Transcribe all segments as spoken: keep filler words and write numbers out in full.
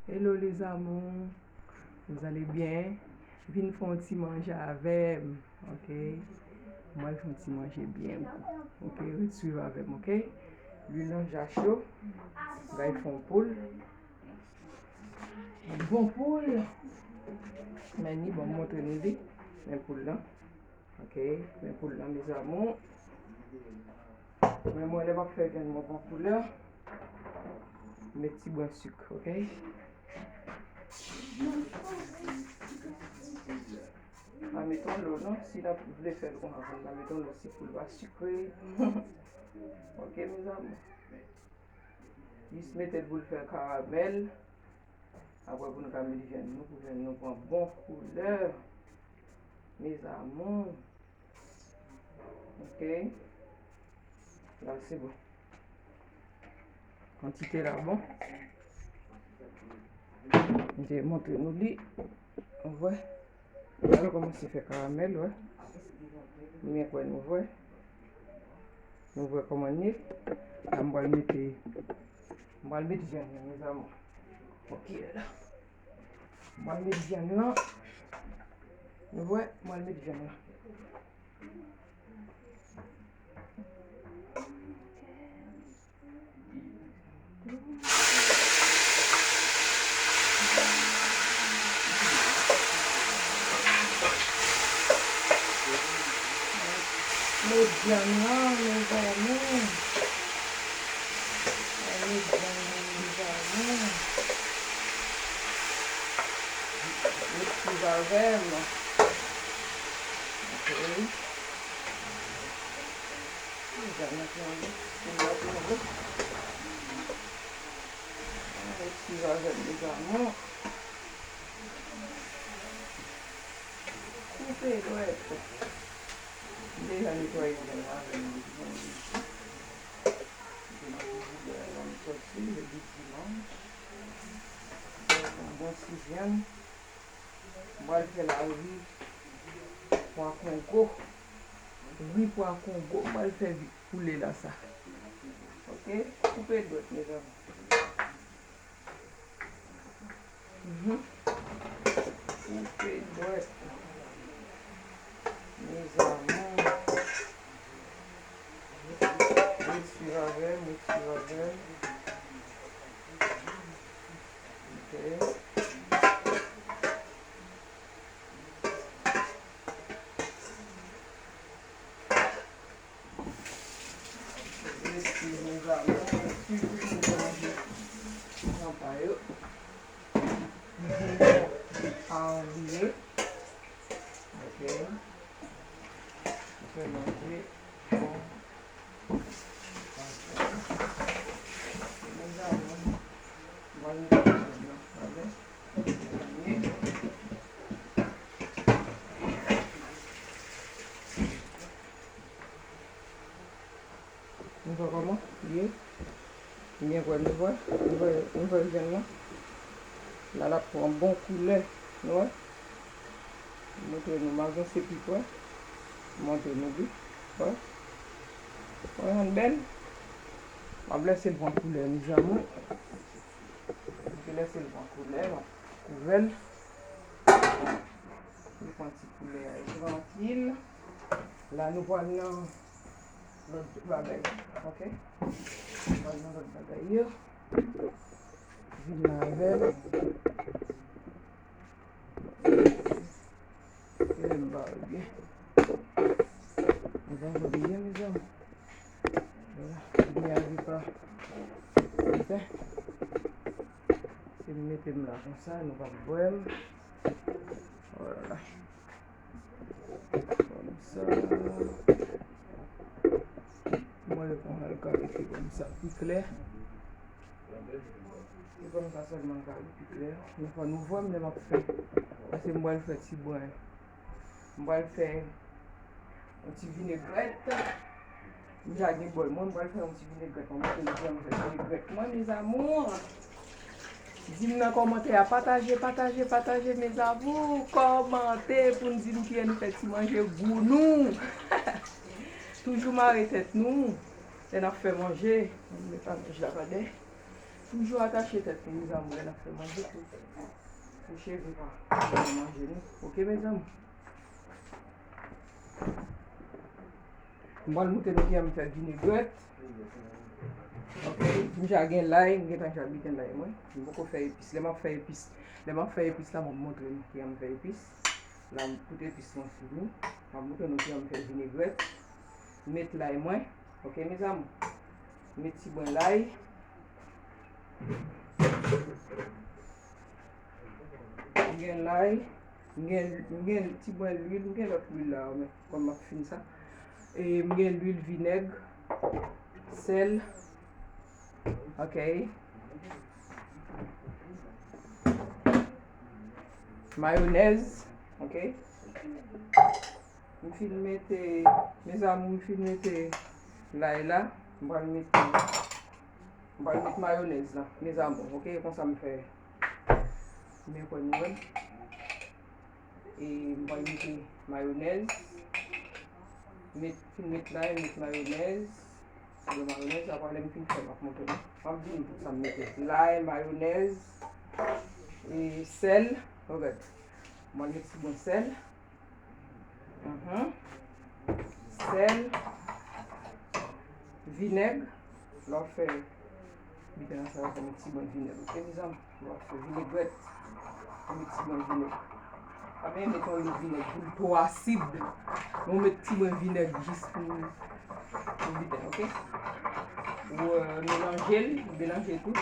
Hello les amours, vous allez bien? Vin fè yon ti manje avè m, ok? Mwen fè yon ti manje byen gou, ok? Ret swiv avè m, ok? Lwil lan ja cho, m pral fè yon poul. Yon bon poul. Men ni, bon, m montre nou li. Men poul lan. Ok, men poul lan, mes amours. Men mwen, lè m ap fè vyann mwen pran koulè, m met ti bwen sik, ok? Pa met twò dlo non, si n ap vle fè l konsa, fò n pa met twò dlo, si poul pa sikre. Ok, mes amours. Jis mete l pou l fè karamèl. Apre pou nou ka met vyann nou, pou vyann nou pran bon koulè. Mes amours. Ok. La, se bon. Kantite la bon. M te montre nou li. Ou wè? L al kòmanse fè karamèl, wè. Nou byen kwè nou wè. Nou wè kòman l ye. La, m pral mete, m pral met vyann nan, mes amours. Ok, la. M pral met vyann nan. Nou wè, m pral met vyann nan. Met vyann nan, mes amours. Met vyann nan, mes amours. Met swiv avè m. Ok. Vyann nan plonje. Vyann nan plonje. Met swiv avè m, mes amours. Koupe dwèt. M deja netwaye vyann nan avè m depi vandredi. M te nan kouvèy la, m sòti, jodi, dimanch. Bon, bon ti vyann. M pral fè la ri pwa Kongo. Ri pwa Kongo, m pral fè vi-, poulè la sa. Ok? Koupe dwèt, mes amours. Mhm. Koupe dwèt. Mes amours. Ret swiv avè m, ret swiv avè m. Ok. Ret swiv, mes amours, ret swiv pou nou manje nan pa yo. Vin bon, pa bliye. Ok. Fè manje. Bon. Mes amours, m pral mete vyann nan avè. Nou wè kòman li ye? Byen kwè nou wè, nou wè, nou wè vyann nan. La, l ap pran bon koulè, nou wè. Montre nou, m avanse pi pre. Montre nou li. Wè. Wè, yon bèl. M ap lese l pran koulè, mes amours. M te lese l pran koulè, m ap kouvè l. Li pran ti koulè a, li trankil. La, nou pral nan lòt bagay, ok? Nou pral nan lòt bagay yo. Vin nan avè l. Kite m ba w byen. Nou pa jwenn byen, mezanmi. Vwala, byen avi pa. Oke. Se m mete m la konsa, nou p ap bwè m. Vwala. Konsa. Mwen, yo pran l ka rete konsa pi klè. Se konsa sèlman l ka ret pi klè. Men fò nou vwè m lè m ap fè. Paske m pral fè ti bwen. M pral fè yon ti vinegrèt. M ja gen bòl mwen, m pral fè yon ti vinegrèt. Mwen montre nou kijan m fè vinegrèt mwen, mes amours. Di m nan kòmantè a, pataje, pataje, pataje, mes amours. Kòmante pou n di m kijan nou fè ti manje gou nou. Toujou mare tèt nou lè n ap fè manje. Ann met pa manje la pa dèyè. Toujou atache tèt nou, mezanmi, lè n ap fè manje pou, pou cheve pa manje nou. Oke, mezanmi? M pral montre nou kijan m fè vinegrèt. Oke, m ja gen lay, m gentan ja biten lay mwen. M poko fè epis. Lè m ap fè epis, lè m ap fè epis la, m ap montre nou kijan m fè epis. La, tout epis mwen fini. M ap montre nou kijan m fè vinegrèt. Met lay mwen. Oke, mezanmi? Met ti bwen lay. M gen lay, m gen, m gen ti bwen lwil, m gen lòt lwil la, men kòm m ap fin sa. E m gen lwil vinèg, sèl, oke. Mayonèz, oke. M fin mete, mezanmi, m fin mete lay la. M pral mete, m pral met mayonèz la, mezanmi, oke? Konsa m fè, men kwè nou wè. E m pral mete mayonèz. Met, fin met lay, met mayonèz. Sa gen mayonèz, apre lè m fin fè, m ap montre nou. M ap di nou tout sa m mete. Lay, mayonèz, e sèl. Regarde. M pral met ti bwen sèl. Mhm. Sèl. Vinèg. Lè w fè biten nan sa, w fè yon ti bwen vinèg, oke, mezanmi? Lè w fè vinegrèt, w met ti bwen vinèg. Pa byen met yon lo vinèg pou l twò asid. Men w met ti bwen vinèg jis pou, pou biten, oke? Ou, euh, melanje l, melanje tout.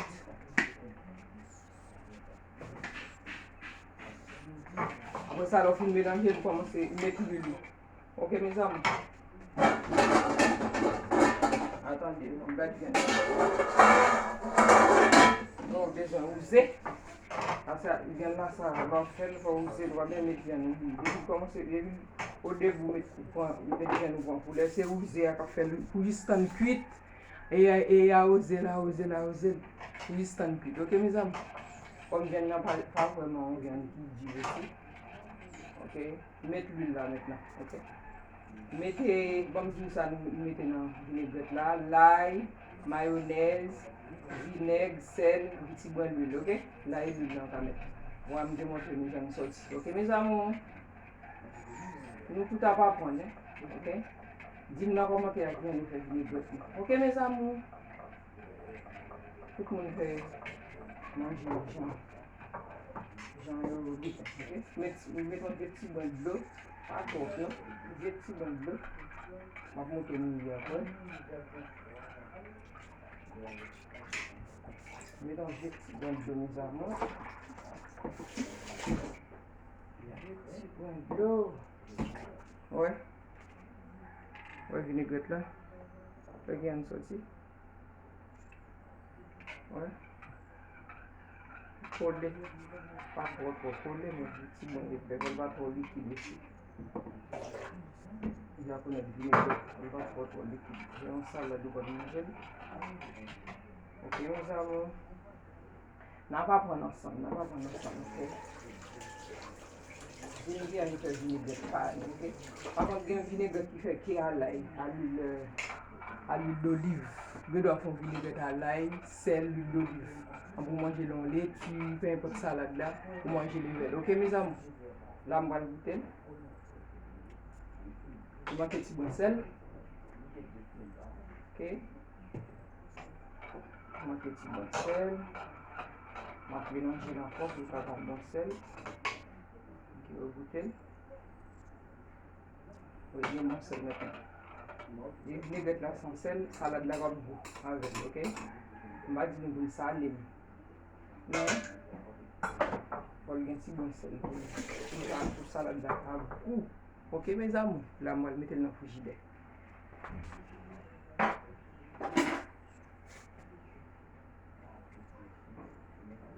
Apre sa, lè w fin melanje, nou kòmanse met lwil ou. Oke, mezanmi? Atande, nou gad vyann. Nou bezwen wouze. Paske vyann la sa, lè w fè l, fò w wouze, nou pa byen met vyann ou. Depi kòmanse, depi o debi w met, pran, met vyann ou pran koulè, se wouze a k ap fè l pou jis tann kwit. E, e awoze l, awoze l, awoze l. Pou jis tann kwit. Oke, mezanmi? Kòm vyann nan pa, pa vrèman yon vyann ki di osi. Oke? Met lwil la mentnan. Oke? Mete, ban m di w sa nou mete nan vinegrèt la. Lay, mayonèz, vinèg, sèl, yon ti bwen lwil, oke? Lay, lwil la w ka met. Bon, m te montre nou jan l sòti. Oke, mezanmi? Nou tout ap aprann, en. Oke? Di m nan kòmantè a kijan nou fè vinegrèt nou. Oke, mezanmi? Tout moun fè manje yo jan, jan yo gentan, oke? Met, met yon de ti bwen dlo, pa twòp non, de ti bwen dlo. M ap montre nou li ankò. Met yon de ti bwen dlo, mezanmi. De ti bwen dlo. Wè. Wè vinegrèt la. Wè ki jan l sòti. Wè. Kole. Pa twò twò kole, men ti bwen epè, fò l pa twò likid osi. Ou ja konèt vinegrèt, fò l pa twò twò likid. Se yon salad ou konn manje li. Oke, mezanmi. N ap aprann ansanm, n ap aprann ansanm, oke? Vin byen nou fè vinegrèt pa nou, oke? Pa kont gen vinegrèt ki fè ke a lay, a lwil, euh, a lwil doliv. Gen dwa fè yon vinegrèt a lay, sèl, lwil doliv. An pou manje l yon leti, pe enpòt salad la, ou manje l avè l, oke, mezanmi? La, m pral goute l. Li manke ti bwen sèl. Oke. Manke ti bwen sèl. M ap melanje l ankò pou l ka ba m bòn sèl. Oke, regoute l. Wi, gen bòn sèl mentnan. E vinegrèt la san sèl, salad la p ap gou avè l, oke? M pa di nou pou n sale l. Men, fò l gen ti bwen sèl pou l, pou l ka, pou salad la ka gou. Oke, mezanmi, la m pral mete l nan frijidè.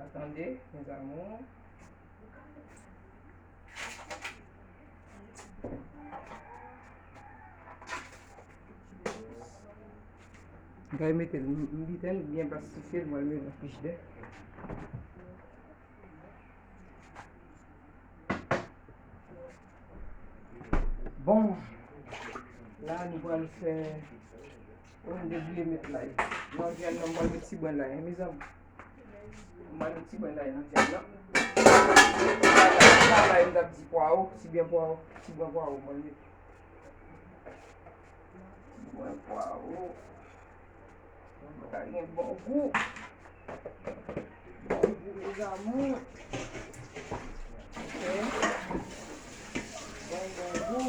Atande, mes amours. M pral mete l, m, m biten l byen plastifye l, mwen mete l nan frijidè. Bon, la nou pral fè yon de vle met lay. Nan vyann nan, m pral met ti bwen lay, mezanmi. M ba nou ti bwen lay nan vyàn nan. Ti bwen lay, m t ap di pwawo, ti bwen pwawo, ti bwen pwawo, mwen met. Ti bwen pwawo. Sa gen bon gou. Bon gou, mes amours. Ok. Bon, bon gou.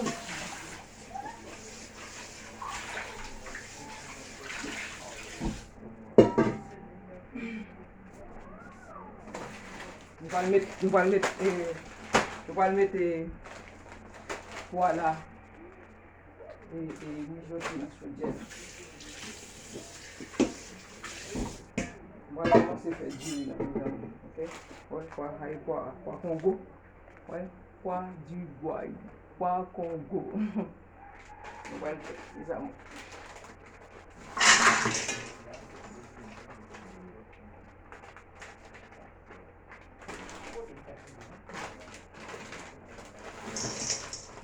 Nou pral met, nou pral met, eh, nou pral met, eh, pwa la. E, e mijote nan chodyè a. Mwen kòmanse fè diri la, mezanmi, ok? Wè, pwa, ay, pwa, pwa kongo. Wè, pwa di bway, pwa kongo. Mwen pral fè, mezanmi.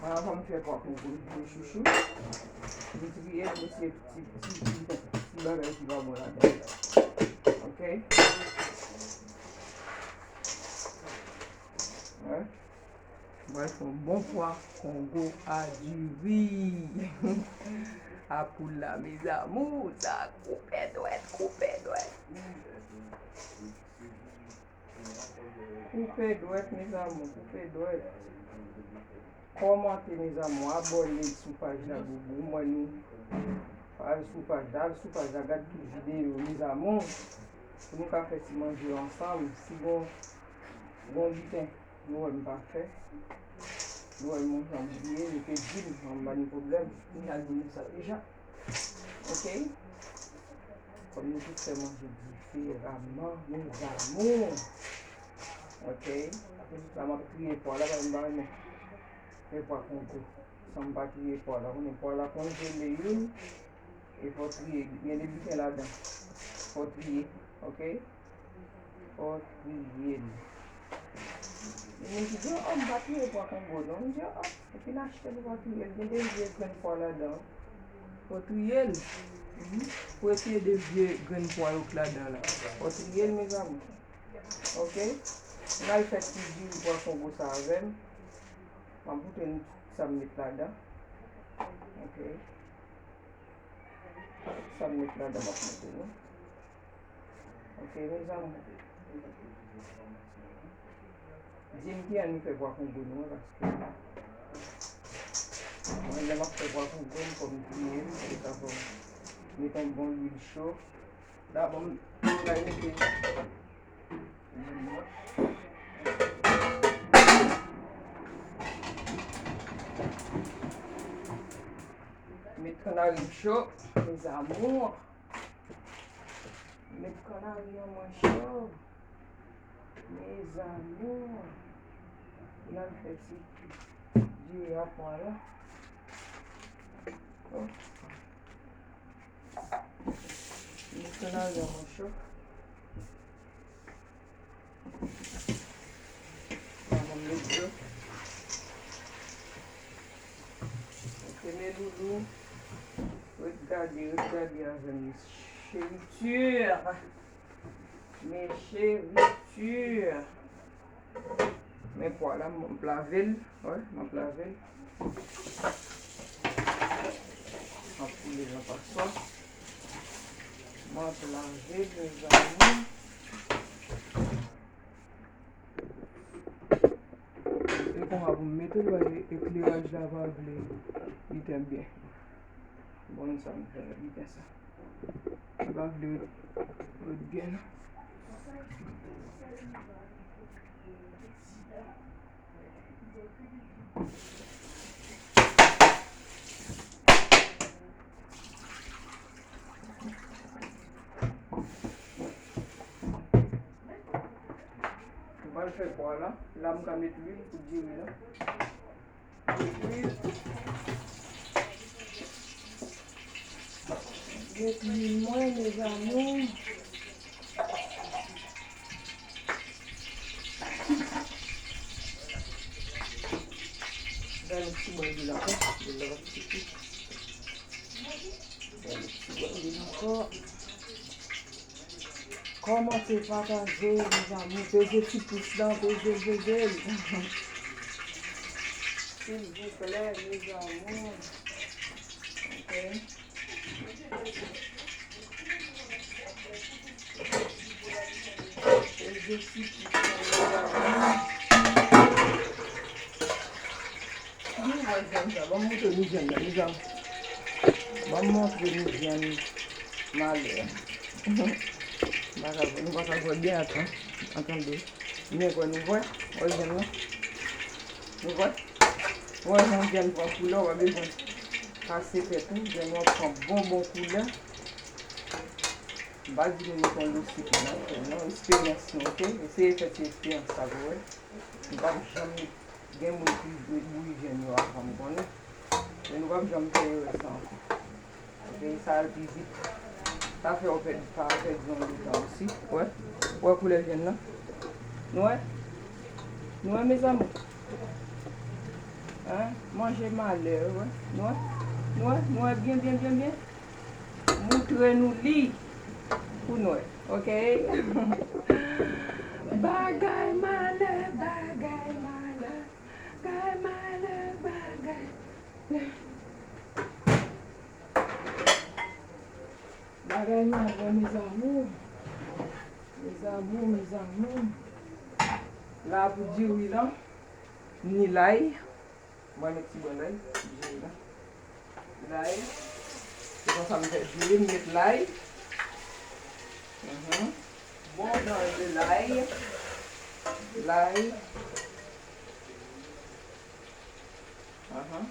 Mwen, avan m fè pwa kongo m byen chouchou, m triye l, m retire ti, ti, ti, ti bagay ki pa bon ladan. Ok? Wè. Mwen fè yon bon pwa kongo a diri. A poul la, mes amours, sa koupe dwèt, koupe dwèt. Koupe dwèt, mes amours, koupe dwèt. Kòmante, mes amours, abòne sou paj la, boubou. Mwen nou al sou paj la, al sou paj la, gad tout videyo, mes amours. Pou nou ka fè ti manje ansanm. Si gon, gon biten nou wè m pa fè, nou wè m yon jan bliye, nou te di m, mwen m pa gen pwoblèm. M ka di nou sa deja. Ok? Kòm nou tout fè manje diferaman, mes amours. Ok? La m ap triye pwa la, paske m pa renmen fè pwa kongo san m pa triye pwa la. Konnen pwa la konjele youn, e fò triye. Gen de biten ladan. Fò triye. Ok? Fò triye l. Moun ki di, "Oh, m pa triye pwa kongo non." M di, "Oh, epi n achte l, ou pa triye l. Gen de vye grenn pwa ladan." Fò triye l. Mhm. Pou eseye de vye grenn pwa yo k ladan la. Fò triye l, mes amours. Ok? N al fè ti diri pwa kongo sa avè m. M ap montre nou sa m met ladan. Ok? Sa m met ladan, m ap montre nou. Ok, mes amours. Di m ki an nou fè pwa kongo nou an, paske mwen, lè m ap fè pwa kongo m, fò m triye l, se sa fò m met yon bon lwil cho. Dabò, m, m pral mete Met kannari m cho, mes amours. Met kannari an mwen cho, mes amours. N al fè ti diri a pwa la. Oh. Met kannari an mwen cho. Manman m met dlo. Ok, mes loulous. Ret gade, ret gade avè m. Mes chéritures. Mes chéritures. Men pwa la, m ap lave l. Wi, m ap lave l. M ap koule l nan paswa. M ap lave l, mes amours. E konsa pou m mete l, paske ekleraj la pa vle biten byen. Bon, sa m fè biten sa. Li pa vle ret, ret byen, non. M pral fè pwa la. La, m ka met lwil pou diri la. Met lwil mwen, mes amours. Ba nou ti bòl lwil ankò. Lwil la pa piti. Ba nou ti bòl lwil ankò. Kòmante, pataje, mezanmi. Peze ti pous lan, peze l, peze l. Silvouplè, mezanmi. Ok. Peze ti pous lan, mezanmi. Ban m wè vyann sa. Ban m montre nou vyann nan, mezanmi. Ban m montre nou vyann malè. Nou pa ka, nou pa ka jwe byen, atan. Atande. Men kwè nou vwè. Wè vyann nan. Nou vwè? Wè jan vyann pran koulè, w pa bezwen kase tèt ou. Vyann nan pran bon, bon koulè. M pa di nou met yon lo sik nan, non, eksperyans nou, ok? Eseye fè ti eksperyans sa pou wè. Nou p ap janm gen moun ki bouyi vyann yo avan m konnen. Men nou p ap janm fè erè sa ankò. Ok, sa al pi vit. Sa fè w pèd, pa pèdi yon letan osi. Wè? Wè koulè vyann nan? Nou wè? Nou wè, mezanmi? Hein? Manje malè, wè. Nou wè? Nou wè? Nou wè byen, byen, byen, byen? Moutre nou li pou n wè, ok? Bagay malè, bagay malè, bagay malè, bagay. Bagay malè, mes amours. Mes amours, mes amours. La pou diri lan, ni lay. Mwen met ti bò lay, diri lan. Lay. Se konsa m fè diri, m met lay. Mhm. Bon jan de lay. Lay. Ahan.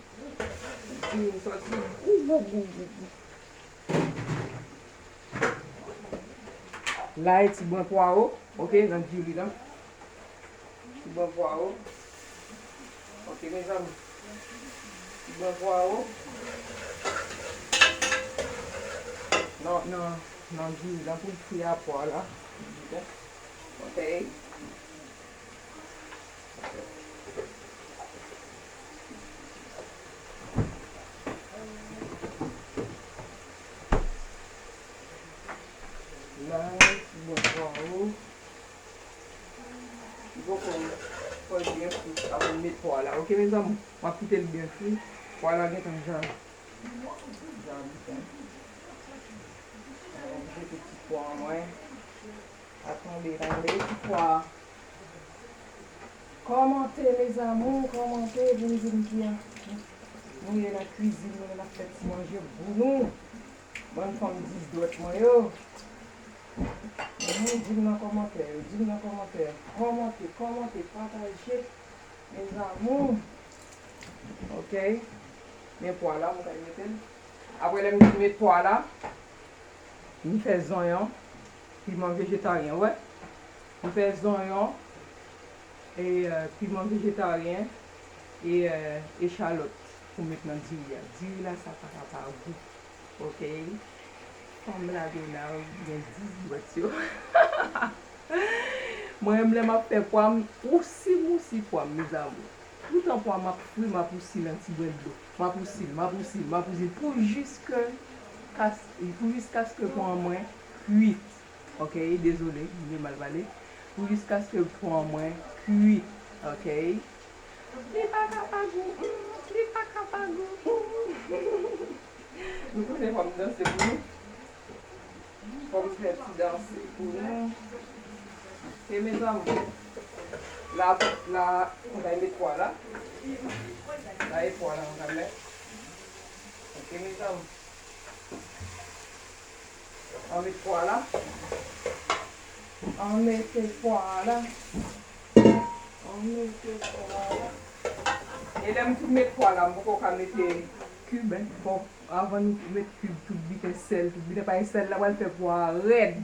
Diri m soti gou, gou, gou, gou, gou. Lay, ti bwen pwawo, ok, nan diri lan. Ti bwen pwawo. Ok, mezanmi. Ti bwen pwawo. Nan, nan, nan diri lan pou l fri a pwa la. Ok. Lay, ti bwen pwawo. Li poko fò l byen fri avan m met pwa la. Ok, mezanmi, m ap kite l byen fri. Pwa la gentan jan, jan biten. Mwen oblije jete ti pwa an mwen. Atande, tande, ti pwa. Kòmante, mes amours, kòmante, vin di m kijan nou ye nan kwizin, nou n ap fè ti manje pou nou. Bann fanm dis dwèt mwen yo. Mhm, di m nan kòmantè yo, di m nan kòmantè. Kòmante, kòmante, pataje, mes amours. Ok. Men pwa la, mwen kay mete l. Apre lè m fin met pwa la, m fè zonyon, piman vejetaryen, wè. M fè zonyon, e, euh, piman vejetaryen, e, euh, echalòt pou met nan diri a. Diri la, sa pa ka pa gou. Ok. Fanm la, Donald, gen dis dwèt yo. Mwen menm, lè m ap fè pwa m, osi m osi pwa m, mes amours. Toutan pwa m ap fri, m ap osi l an ti bwen dlo. M ap osi l, m ap osi l, m ap osi l pou jiske kas-, pou jiskaske pwa mwen kwit. Ok, dezole, m te mal pale. Pou jiskaske pwa mwen kwit. Ok. Li pa ka pa gou, mm, li pa ka pa gou, mm. Nou konnen fò m danse pou nou. Fò m fè ti danse pou nou. Ok, mes amours. La, la, mwen kay met pwa la. La, e pwa la, mwen kay met. Ok, mes amours. An met pwa la. An mete pwa la. An mete pwa la. E lè m fin met pwa la, m poko ka mete kib, en. Fò, avan nou met kib, tout biten, sèl, tout biten, paske sèl la pral fè pwa a rèd.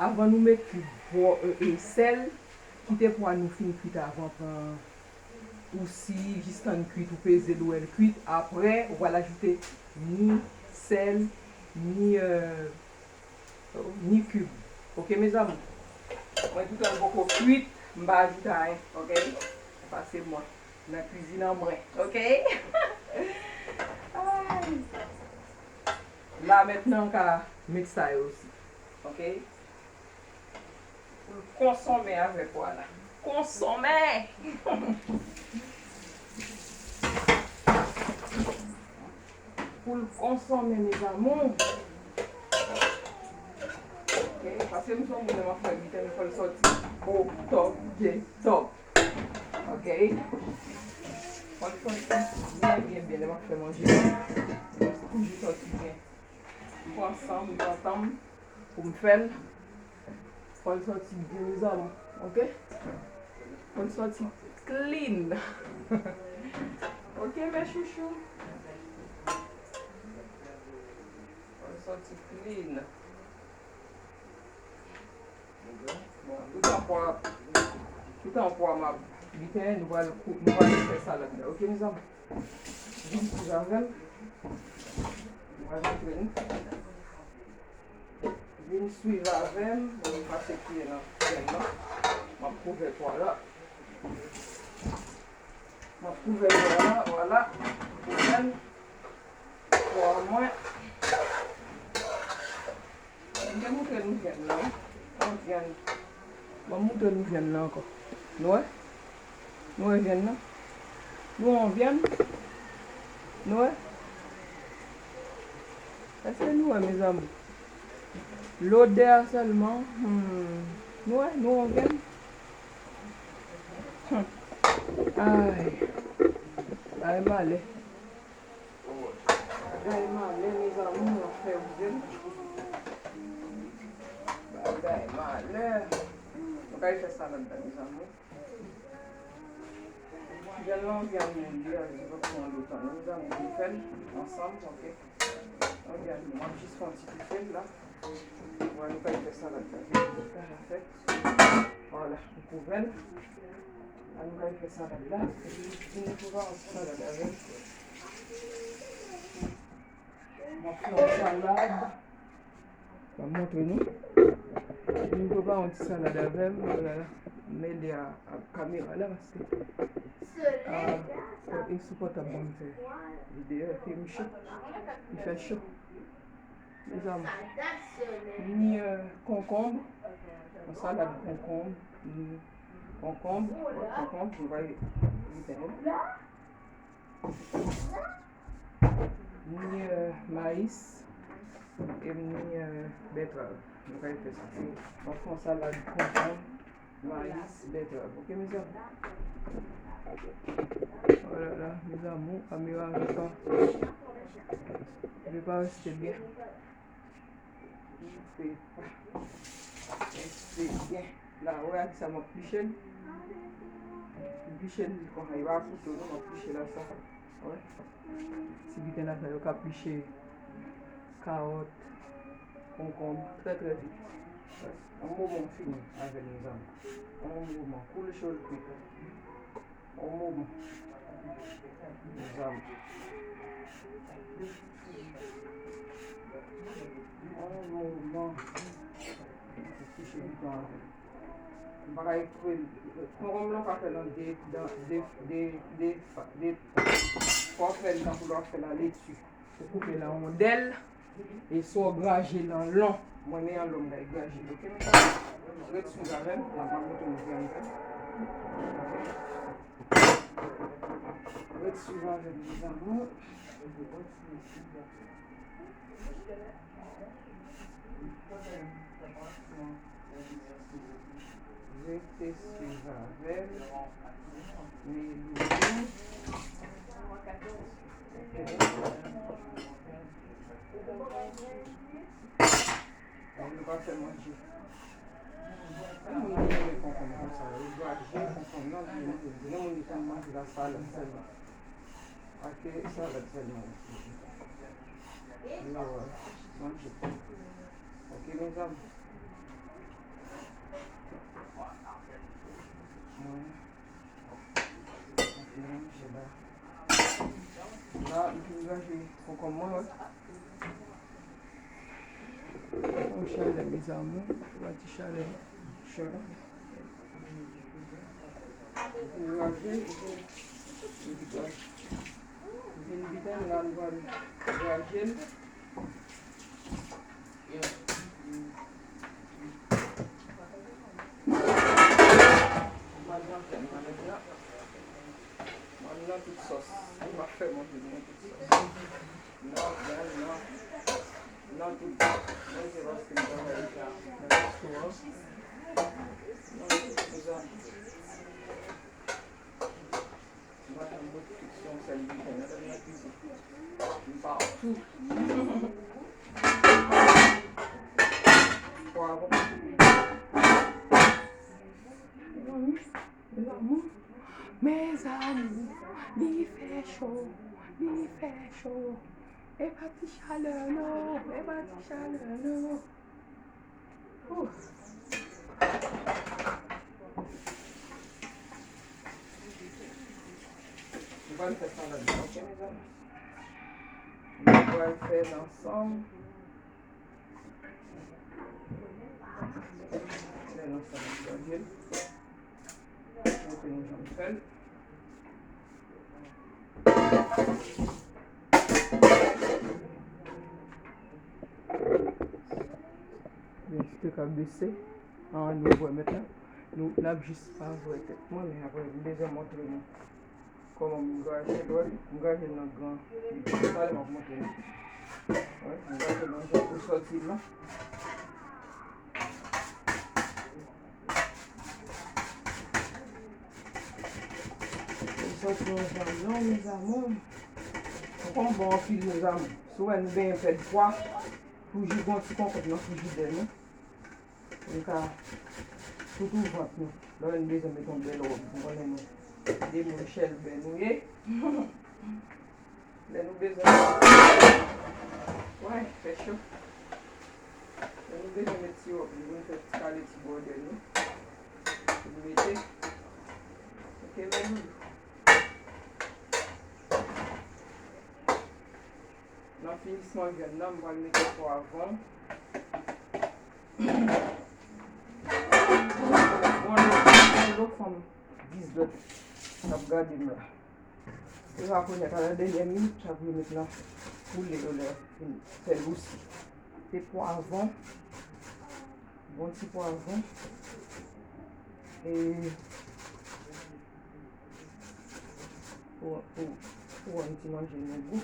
Avan nou met kib, pwa, e, e, sèl, kite pwa nou fin kwit avan, pran osi, jis tann kwit, ou peze l, ou wè l kwit. Apre, ou pral ajoute ni sèl, ni, euh, ni kib. Ok, mes amours? Mwen toutan l poko kwit, m pa ajoute anyen, ok? Pase mwen nan kwizin an mwen, ok? Ay. La, mentnan, m ka met sa yo osi, ok? Pou l konsonmen avè pwa la. Konsonmen! Pou l konsonmen, mes amours. Ok, paske m se yon moun lè m ap fè biten, m fè l sòti au top des tops. Ok? Fò l sòti byen, byen, byen lè m ap fè manje. L toujou sòti byen. M pran san m, m pran tan m pou m fè l. Fò l sòti byen, mes amours, ok? Fò l sòti clean. Ok, mes chouchous. Fò l sòti clean. Bon, toutan pwa, toutan pwa m ap biten, nou pral kou-, nou pral fè salad la. Ok, mes amours? Vin swiv avè m. Nou pral antre nou. Vin swiv avè m, m pase kiyè nan vyann nan. M ap kouvè pwa la. M ap kouvè pwa la, vwala. Kouvè l. Pwa mwen. M te montre nou vyann nan, wi. Yon vyann. Ban m montre nou vyann nan ankò. Nou wè? Nou wè vyann nan? Nou wè yon vyann? Nou wè? Èske nou wè, mes amours? Lodè a sèlman. Hmm. Nou wè? Nou wè yon vyann? Hmm. Ay. Ay, malè. Bagay malè, mes amours, m ap fè rive m. Bagay malè. Nou kay fè salad la, mes amours. Vyann lan, vyann moun li a, li pa pran lontan non, mes amours, nou fè l ansanm, ok? Yon vyann moun, m ap jis fè yon ti toufe l la. Bon, nou kay fè salad la, vyann moun deja fèt. Vwala, m kouvè l. An nou kay fè salad la. Vin nou pran yon ti salad avè m. M ap fè yon salad. M ap montre nou. Vin prepare yon ti salad avè m. Oh là là. M mele a, a kamera la paske a, e sou pòtab mwen m fè videyo epi m cho. Li fè cho. Mes amours. Ni, euh, konkonb. Yon salad konkonb. Ni konkonb. Konkonb. Nou va li tande. Ni, euh, mayis e ni, euh, bètrav. Nou kay fè sa. Donk, yon salad konkonb, mayis, bètrav. Ok, mes amours? Oh là là, mes amours, kamera vle pa, vle pa reste byen. Li fè pa. Rete byen. La, wè ak sa m ap pliche l. M pliche l konsa, li pa kouto non, m ap pliche l ak sa. Wè. Ti biten la sa yo ka pliche kawòt, konkonb, trè, trè vit. Yon moman m fini avè l, mes amours. Yon moman, cool short quick. Yon moman. Mes amours. Yon moman. Kouche pikan an. M pa ka ekri l. Konkonm lan pa fè nan de, nan de, de, de, de, fò w fè l tankou lè w ap fè la leti. Ou koupe l an wondèl, e swa w graje l an lon. Mwen, men an lon, m ka graje l, ok, mes amours? Ret swiv avè m, m ap montre nou vyann nan. Ret swiv avè m, mes amours. Rete swiv avè m. Meloudi. Ann nou pa fè manje. Gen moun ki renmen konkonm konsa, yo graje konkonm nan, gen moun ki konn manje la salad sèlman. Ak salad sèlman. Yo, manje. Ok, mes amours. Mwen. Ok, manje la. La, m fin graje konkonm mwen, wè. Yon chalè, mes amours. Yon ti chalè. Chalè. Graje, vin biten la, nou pral graje l. Yeah. M pa janm bout fiksyon sèl biten nan, nan kizin. M pa tou. Pwav. Mezanmi, mezanmi, li fè cho, li fè cho. E pa ti chalè non, e pa ti chalè non. Ouh. Nou pral fè salad la, ok, mezanmi? Nou pral fè l ansanm. Fè l ansanm ak bòdye l. Montre nou jan m fè l. Li te ka bese. An, nou wè mentnan. Nou, n ap jis pa wè tèt mwen, men apre, m bezwen montre nou kòman m graje l, wè. M graje l nan gran. Talè m ap montre nou. Wè, m graje l nan jan pou sòti l la. Li sòti yon jan non, mes amours. Konkonm bon anpil, mes amours. Si w wè nou benyen pèd pwa, toujou gen yon ti konkonm nan frijidè nou. Pou n ka toutou vant nou. Lè nou bezwen met yon bèl wòb, nou konnen nou de moun chèlbè nou ye. Lè nou bezwen, wè, fè cho. Lè nou bezwen met ti wòb nou, nou fè ti kale ti bòdè nou. Pou nou mete. Ok, men nou. Nan finisman vyann nan, m pral mete pwav. Bon, lè, bon, lè fanm diz lòt k ap gade m la. Se pa kounye a, talè dènyè minit, sa pou yo met nan poulè yo lè yo fin fè l osi. Se pwavwon, bon ti pwavwon. E pou, pou, pou rann ti manje nou gou.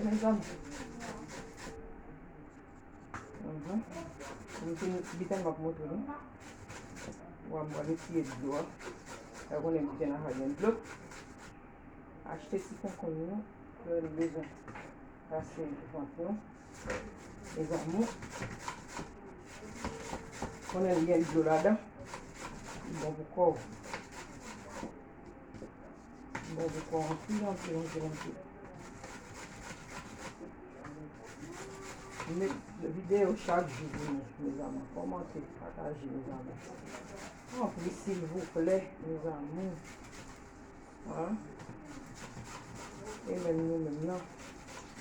Mezanmi. Mhm. Pou m fin biten m ap montre nou. Bon, m pral retire dlo a. Sa konnen biten nan pa gen dlo. Achte ti konkonm nou, lè nou bezwen pase vant nou. Mes amours. Konnen l gen dlo ladan. Li bon pou kò w. Bon, pou kò anpil, anpil, anpil, anpil. Met videyo chak jou pou nou, mes amours. Kòmante, pataje, mes amours. Anpil, silvouplè, mes amours. Hein? E menm nou menm nan.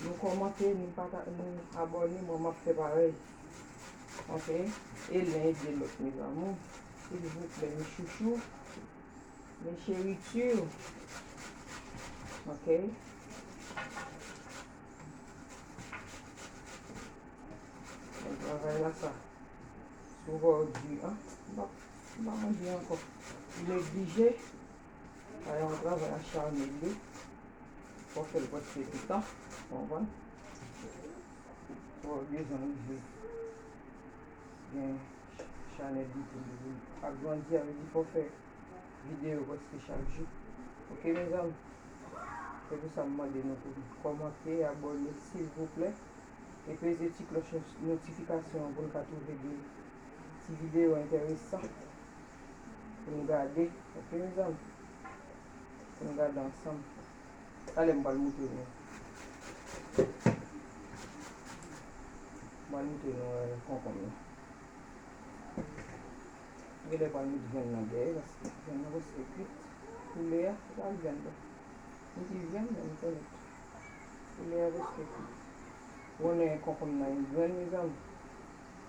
Nou kòmante, nou pata-, nou abòne, mwen m ap fè parèy. Ok? E len ede lòt, mes amours. Silvouplè, mes chouchous. Mes chéritures. Ok. Bon travay la sa. Si w wè w di, an, m pa, m pa manje ankò. Neglije. Sa yon travay acharne li. Fò w fè l prèske toutan. Konprann? Si w wè w bezwen rive gen chanèl YouTube li vin agrandi, sa vle di fò w fè videyo prèske chak jou. Ok, mezanmi? Se pou sa m mande nou pou kòmante, abòne, silvouplè. E peze ti klòch notifikasyon an pou n ka twouve de ti videyo enteresan pou n gade. Ok, mezanmi? Pou n gade ansanm. Talè m pral montre nou. M pral montre nou, euh, konkonm nan. Genlè pral met vyann nan dèyè, paske vyann nan prèske kwit. Poulè a, se pa vyann non. M di vyann, men m konnen. Poulè a prèske kwit. Konnen konkonm nan yon grenn, mezanmi.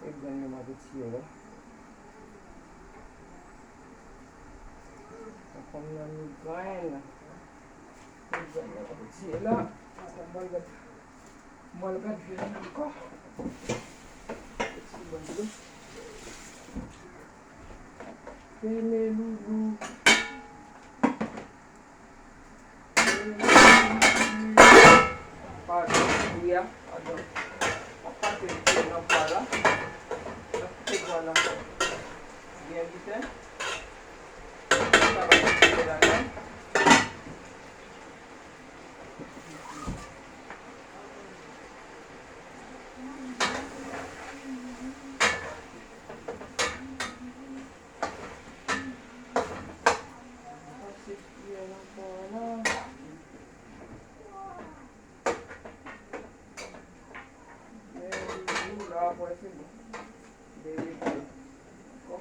E grenn yo m ap retire la. Konkonm nan yon grenn. Yon grenn yo m ap retire la. Konkonm nan yon grenn. Mwen al gad vyann nan ankò. Ti bann dlo. Kene loulou. Kene loulou. Padon, wi a, padon. Mwen pase l nan pwa la. Nan kite pwa la. Biten. Sa va kontinye ladan. Pase kiyè nan bò a la. Men, la, apre, se bon. Bebe, dakò.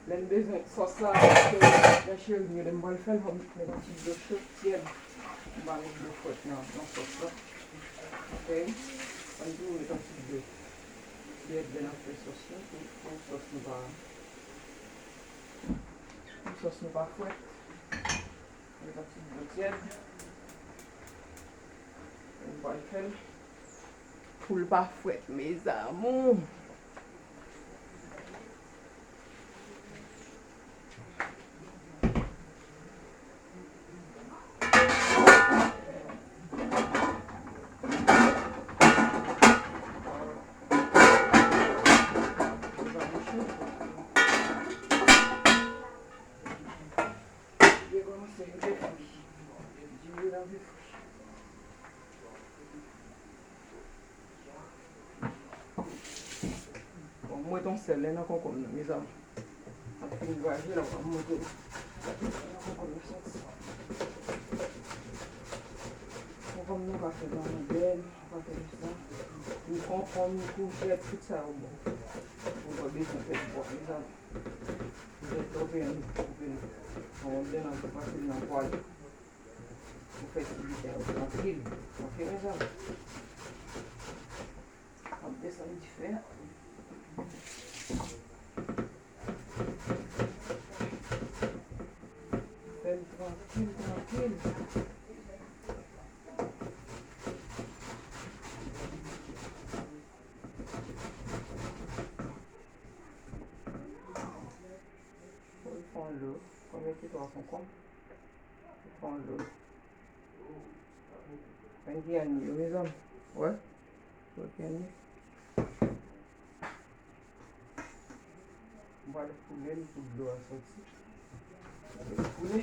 Lè n bezwen sòs la, paske nan cheri m yo, lè m pral fè l, fò m met yon ti dlo cho, tyèd. M pa met dlo frèt nan, nan sòs la. Ok? Ann toujou met yon ti dlo tyèd lè n ap fè sòs la, pou, pou sòs nou pa, pou sòs nou pa frèt. Met yon ti dlo tyèd. Mwen pral fè l. Pou l pa frèt, mes amours. Byen kòmanse mete fwi. Di wi lave fwi. Bon, m mete yon sèl nan konkonm nan, mezanmi. M ap fin graje la, m ap montre nou. Konkonm nan soti. Konkonm nou ka fè nan mandèl, nou ka fè konsa. Ni konkonm, ni koujèt, tout sa yo bon. Ou pa bezwen pèdi pwa, mezanmi. Koujèt la, ou peye, ou peye. Bon, ou peye nan, ou pase nan pwa. Pou fè ti biten yo trankil. Ok, mezanmi? M ap desann dife a. Fè l trankil, trankil. Fò l fè yon lo. Konbyen ki twa konkonm? Fò l fè yon lo. Mwen ki anni yo, mezanmi. Wè. Wè ki anni. M pral koule l pou dlo a soti. Koule.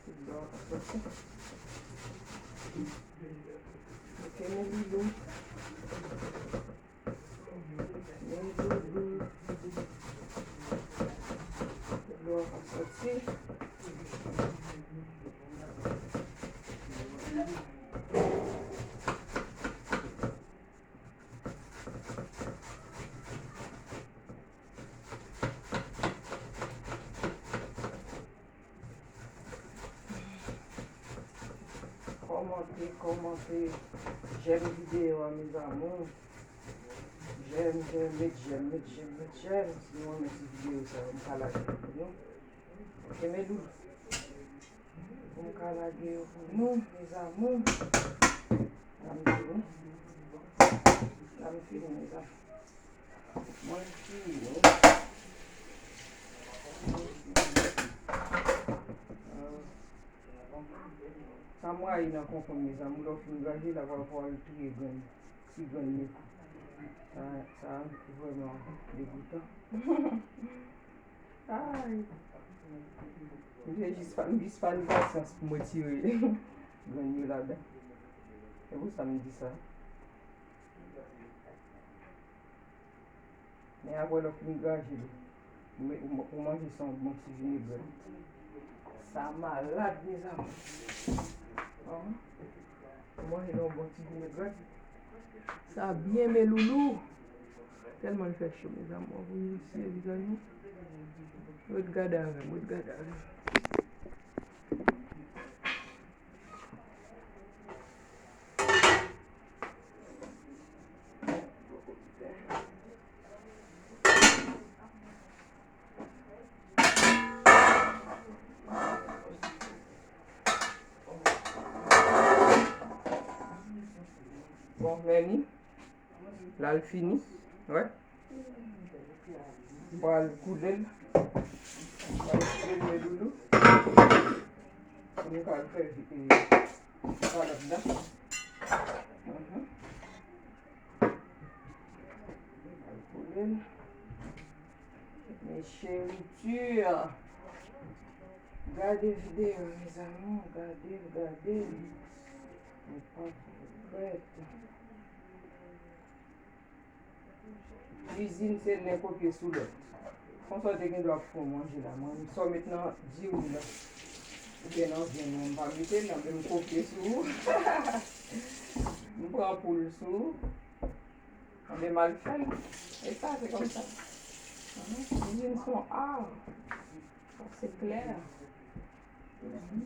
Pou dlo a soti. Ok, men loulou. Men loulou. Dlo a soti. Kòmante, kòmante, jèm videyo a, mes amours. Jèm, jèm, met jèm, met jèm, met jèm. Si nou renmen ti videyo sa yo, m ka lage yo pou nou. Ok, mes loulous. Pou m ka lage yo pou nou, mes amours. La m fini. La m fini, mes amours. Mwen fini. Mwen fini. Ah. Sa m rayi nan konkonm, mes amours, lè w fin graje l, apre fò w al triye grenn, ti grenn yo. Sa, sa vrèman degoutan. Ay. M jis pa, m jis pa gen pasyans pou m retire grenn yo ladan. Se pou sa m di sa. Men apre lè w fin graje li, ou, ou, ou manje sa yon bon ti vinegrèt. Sa malad, mes amours. Anhan. Ou manje nan yon bon ti vinegrèt. Sa byen, mes loulous. Tèlman l fè cho, mes amours. Pou misye, vizaj nou. Ret gade avè m, ret gade avè m. Bon, men li. La l fini. Wè. M pral koule l. M pral koule l, mes loulous. Pou nou ka fè, e, salad la. Mhm. M pral koule l. Cheriture. Gade videyo, mezanmi, gade l, gade l. Ou p ap regrèt. Kwizin se len kopye sou lòt. Konsa w te gen dwa ap fè w manje la, mwen, sa w met nan diri w la, oubyen nan vyann ou, m pa mete l la, men m kopye sou ou. M pran poul sou ou. Anben, m al fè l. E sa, se kòmsa. Kwizin se yon ar. Sa, se klè. Mhm.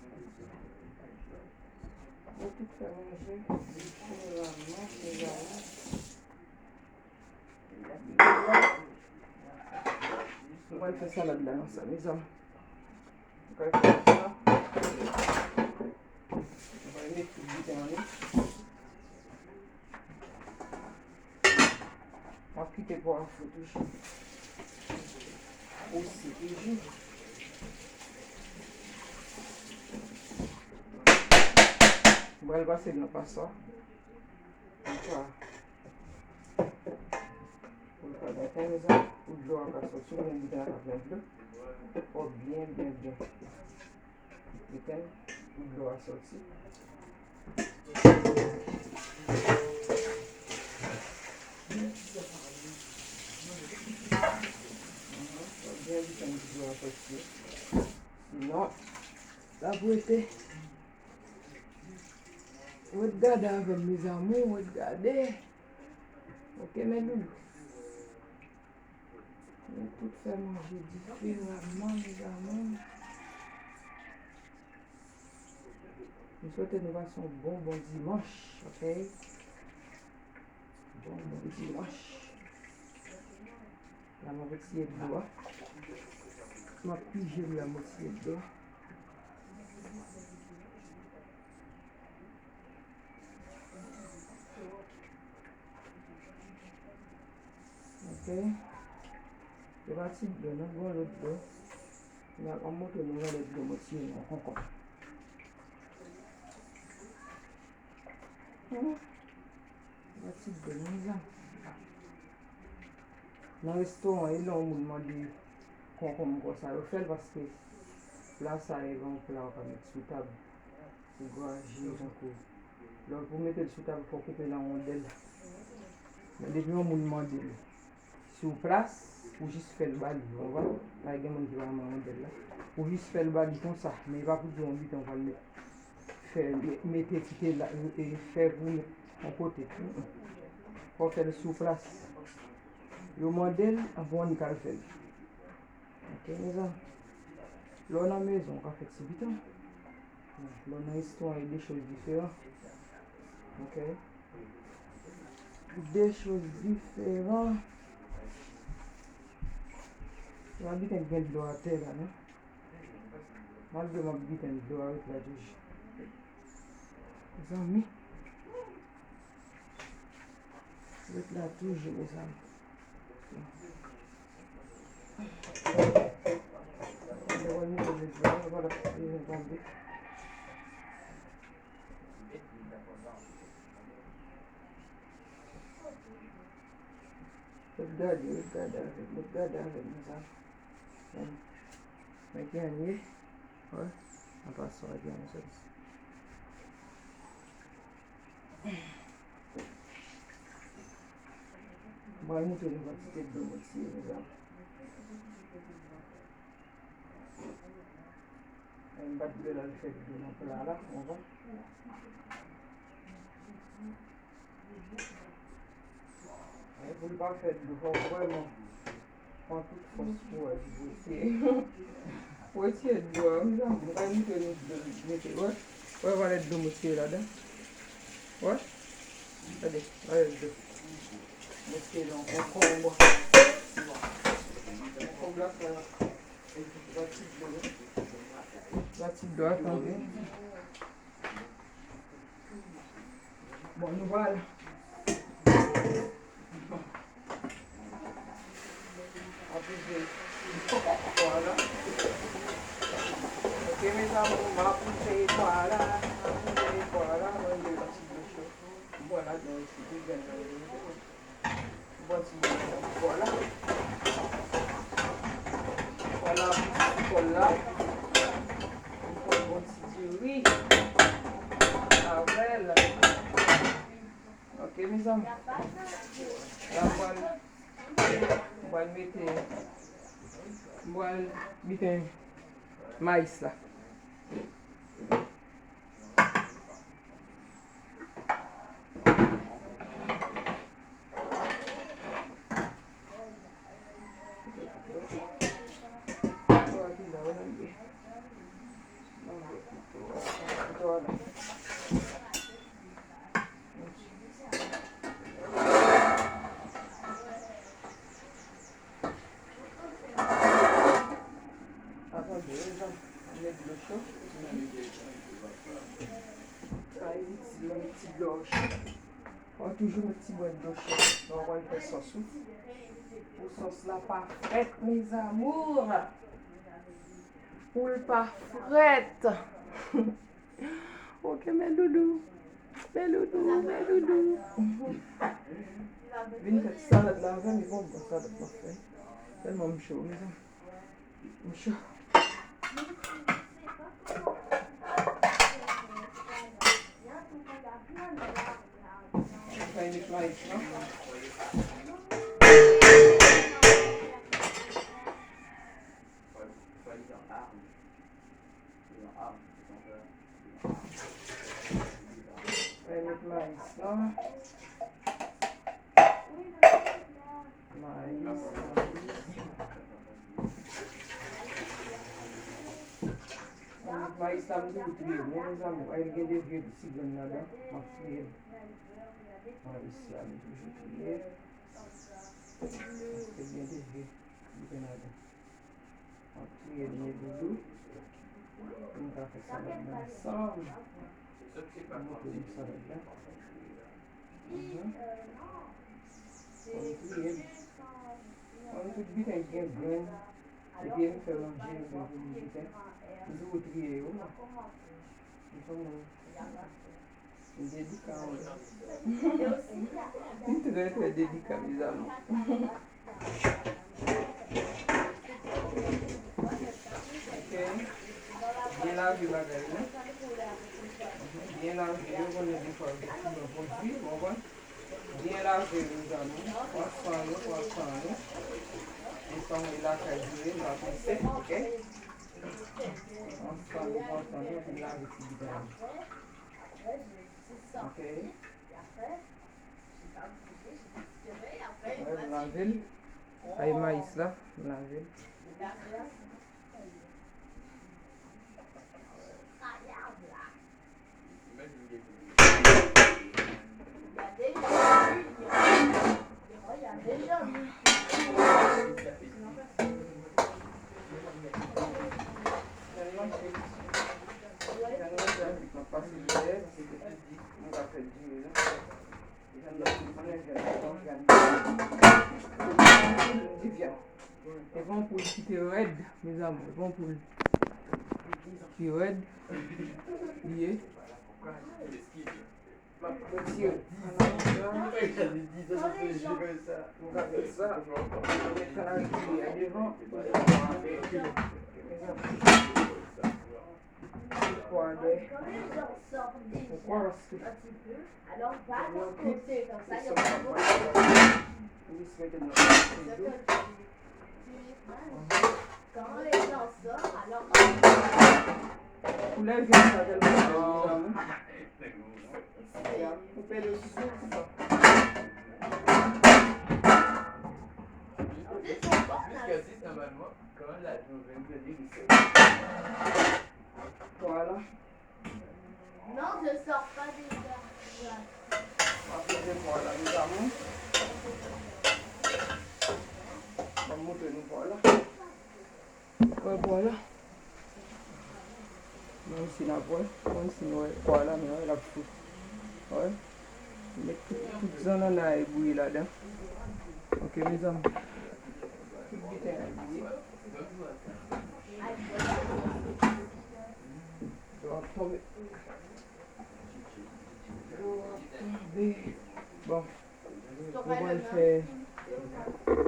Yo tout fè manje diferaman, mezanmi. Nou pral fè salad la nan sa, mezanmi. Mwen pral fè sa. Mwen pral met tout biten an li. M ap kite pwa a fri toujou. Osi toujou. Mwen pral pase l nan paswa. Konsa. Pou l pa gentan, mezanmi, pou dlo a ka soti, ou gen biten la ka plen dlo. Fò byen, byen, byen. Biten, pou dlo a soti. Fò byen biten pou dlo a soti. Sinon, l ap rete. Ret gade avè m, mezanmi, ret gade. Ok, mes loulous. Nou tout fè manje diferaman, mezanmi. M swete nou pase yon bon, bon dimanch, ok? Bon, bon dimanch. La, m ap retire dlo a. M ap pije l la, m retire dlo a. Ok. Se pa ti dlo, non, gon lòt dlo. N ap montre nou jan lòt dlo mwen tire nan konkòt. Hmm. Yon ti dlo, mezanmi. Nan restoran, e lè yon moun mande konkonm konsa, yo fè l paske pla sa a, e yon pla ou ka met sou tab pou graje, tankou lè pou mete l sou tab, fò w koupe l an wondèl. Men depi yon moun mande l, sou plas, ou jis fè l ba li, ou konprann? Pa gen moun ki pa renmen wondèl la. Ou jis fè l ba li konsa, men e pa pou di yon biten ou pral met, fè, me-, mete kite la, e, e, fè pou met yon kote. Mm, mm. Fò w fè l sou plas. Yo mande l, anvan w annik al fè l. Ok, mezanmi. Lè w nan mezon, ou ka fè ti biten. Lè w nan restoran, e de choz diferan. Ok. De choz diferan. Se pa biten k gen dlo atè la, non. Malgre m ap biten dlo a ret la toujou. Mezanmi. Ret la toujou, mezanmi. Mwen mete dlo a, mwen pa t ap vin tonbe. Ret gade, ret gade avè m, ret gade avè m, mezanmi. Men, men ki jan l ye. Wè, an pasan, ret gade sa. Mwen moutre nou kantite dlo mwen tire, mezanmi. Mwen bat dlo la, l fè dlo nan pla la, ou konprann? E pou l pa fè dlo, fò w vrèman pran tout fòs kouwaj pou w retire, pou w retire dlo a, wi, zanmi. Mwen pral moutre nou dlo l mete, wè. Wè valè dlo m retire ladan. Wè. Gade, valè dlo. M retire nan konkonb. Konkonb la fè yon ti dlo, wi. Yon ti dlo a fè anpil. Bon, nou pral apize pwa la. Ok, mezanmi, m apize pwa la, m apize pwa la, mwen mete yon ti dlo cho. M pran ladan isi, pi grenn nan yo. Bon, ti bò la. Lavi ti kòl la. M pran bon ti diri avè l. Ok, mezanmi. La, m pral, m pral mete, m pral mete mayis la. Atann, mezanmi, met dlo cho. Sa itil, mwen met ti dlo cho. Fò toujou met ti bwèt dlo cho lè w pral fè sòs ou. Pou sòs la pa frèt, mes amours. Pou l pa frèt. Ok, men doudou. Men doudou, men doudou. Vin fè ti salad la avè m, e bon, bon salad m ap fè. Tèlman m cho, mezanmi. M cho. Fè met mayis lan. Fè met mayis lan. Mayis, mayis. Mayis la, m toujou triye l, wi, mezanmi. Wè, l gen de vye ti grenn ladan, m ap triye l. Mayis la, m toujou triye l. Paske l gen de vye ti grenn ladan. M ap triye l, men doudou. Pou m ka fè salad la ansanm. M montre nou salad la. Mhm. Fò nou triye l. Kòm tout biten gen grenn, epi m fè manje, m fè pou biten, m toujou triye yo. M kòman, m delika, wi. M trè, trè delika, mes amours. Ok. Byen lave bagay yo. Byen lave yo, konnen defwa yo gen ti bon pwodui, w konprann? Byen lave yo, zanmi. Pran san yo, pran san yo. Desann lakay yo, n ap pase, ok? Pran san yo, pran san yo, epi lave ti biten yo. Ok? Wè, m lave l. Ay mayis la, m lave l. Divya. E pa yon poul ki te rèd, mes amours. E pa yon poul ki rèd. Li ye. M ap retire. M ka fè sa. M met kanari pouye a devan. Mezanmi. Pwa de. Poukwa? Paske. Alò, va a côté, comme ça, il y a pas trop de... Jis mete nan dlo. Quand les gens sortent, alors... Koulè vyann sa tèlman bèl, mezanmi. Ya, koupe l sou sa. Vwala. Non, je sors pas déjà. M ap mete pwa la, mes amours. M ap montre nou pwa la. Wè pwa la. Mwen si n ap wè. Mwen si n wè pwa la, men wè l ap fout. Wè. Met tout, tout zannanna e bouyi ladan. Ok, mes amours. Tout biten e bouyi. Dlo ap tonbe. Dlo ap tonbe. Bon. Nou pral fè, nou pral fè,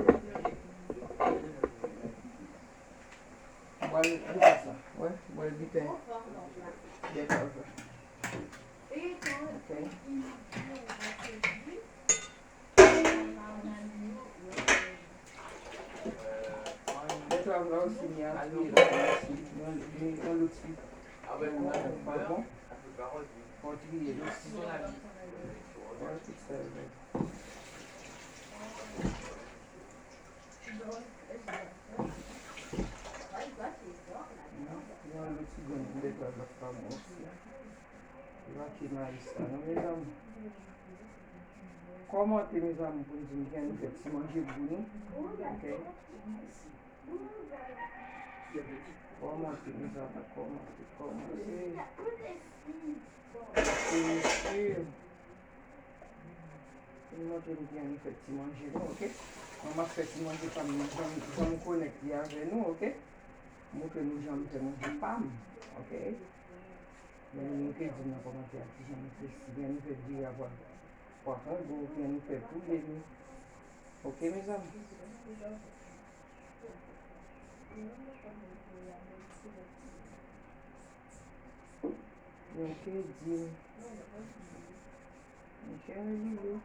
Bwè l biten sa. Wè, bwè l biten. Bètòv la. Ok. Bètòv la osi, ni a fri la osi. Yon, yon, yon loti. Bon, bon. Bon, triye l osi. Wè, tout sa yo. Yon loti grenn bètòv la pa bon osi. Lake mayis la, non, mezanmi. Kòmante, mezanmi, pou n di m kijan nou fè ti manje pou nou. Ok. Kòmante, mezanmi, kòmante, kòmante. Mesye. Vin montre nou kijan nou fè ti manje nou, ok? Mwen, m ap fè ti manje pa m nan, jan, jan m konèkte avè nou, ok? Montre nou jan m fè manje pa m, ok? Men nou ke di m nan kòmantè a kijan nou fè, si byen nou fè diri a pwa, pwa kongo, oubyen nou fè poule nou. Ok, mezanmi? Nou ke di m. Ok, Lili.